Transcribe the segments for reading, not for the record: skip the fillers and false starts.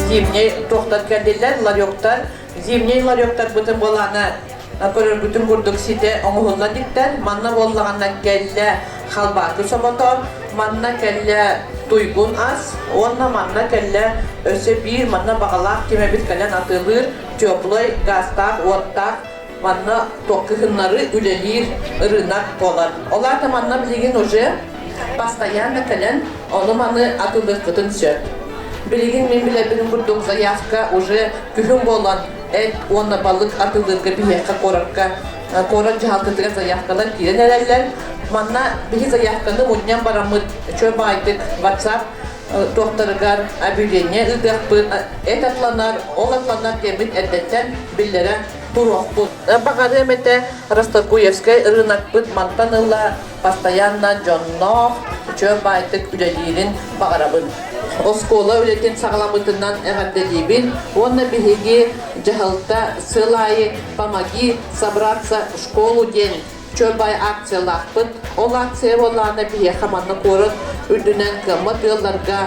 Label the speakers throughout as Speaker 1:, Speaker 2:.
Speaker 1: Зимний туохтар кэллилэр, ларектар. Зимний ларектарбытын буолаана көрөргүтүн курдук ситэ оҥоһуллан иттэр. Манна буоллаҕына кэллэ халбаакы собото, манна кэллэ туйгун ас уонна манна кэллэ өссө биир манна баҕалаах ким эбит кэлэн атыылыыр теплай газтаах уоттаах манна кыһыннары үлэлиир рынок буолар. Ол аата манна билигин уже постоянно кэлэн ону-маны атыылыаххытын сөп. Билигин мин билэрбин курдук заявка уже күһүн буолан эт уонна балык атыылыырга биһиэхэ куоракка куорат дьаһалтатыгар заявкалар киирэн эрэллэр. Манна биһи заявканы мунньан бараммыт чөл баайдык WhatsApp туохтарыгар объявление ыытыахпыт, эт атланар, ол атланар диэммит эрдэттэн биллэрэ туруохпут. Баҕарыам этэ Расторгуевскай ырыынакпыт мантан ыла постоянно дьонноох, үчүгэй баайдык үлэлиирин баҕарабын. Оскуола үлэтин саҕаламмытынан эҕэрдэлиибин уонна биһиги дьаһалта сыл аайы «Помоги собраться в школу» диэн чөл баай акциялаахпыт. Ол акция буоллаҕына биһиэхэ манна куорат үрдүнэн кыаммат ыалларга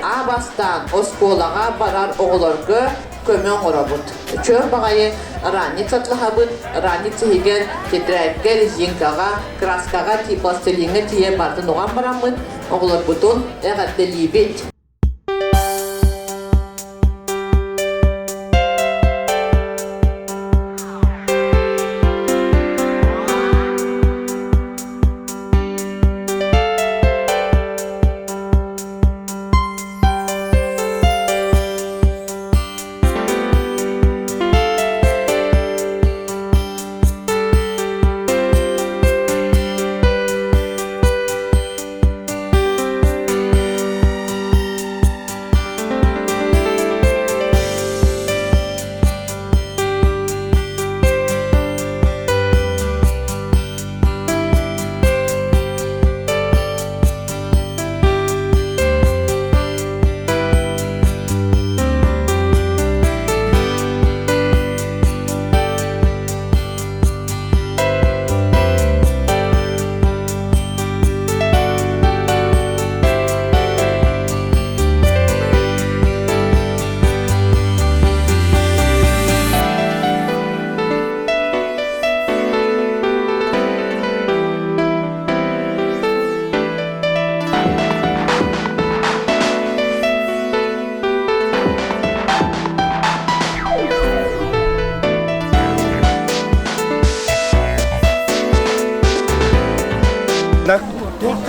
Speaker 1: аа бастаан оскуолаҕа барар оҕолорго көмө оҥоробут. Чөл баҕайы ранец атлаһабыт, ранец иһигэр тетрадька, резинкаҕа, краскаҕа, пластилиҥҥа тиийэ барытын уган бараммыт, оҕолорбутун эҕэрдэлиибит.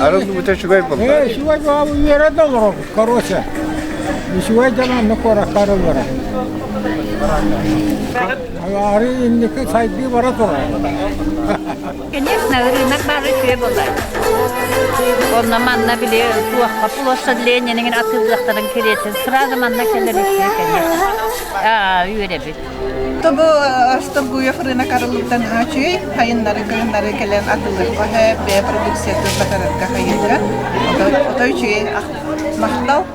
Speaker 2: Арыллыбыта үчүгэй буолла.
Speaker 3: Э, үчүгэй буолла үөрэ да олоробут, короче. Үчүгэй дьон онно куоракка арыллара. Ары инники сайдыы бара турар.
Speaker 4: Конечно, рынок бары үчүгэй буолар. Онно манна били туохха площадь Ленинин атыылыахтарын кириэтин сразу манна кэлэр үчүгэй конечно. Аа, үөрэбит.
Speaker 5: Тобу Расторгуев рынок арыллыбытан үчүгэй хайыннары кыһыннары кэлэн атыылыахха сөп, бэйэ продукциятын батарарга хайыырга. Ото үчүгэй махтал.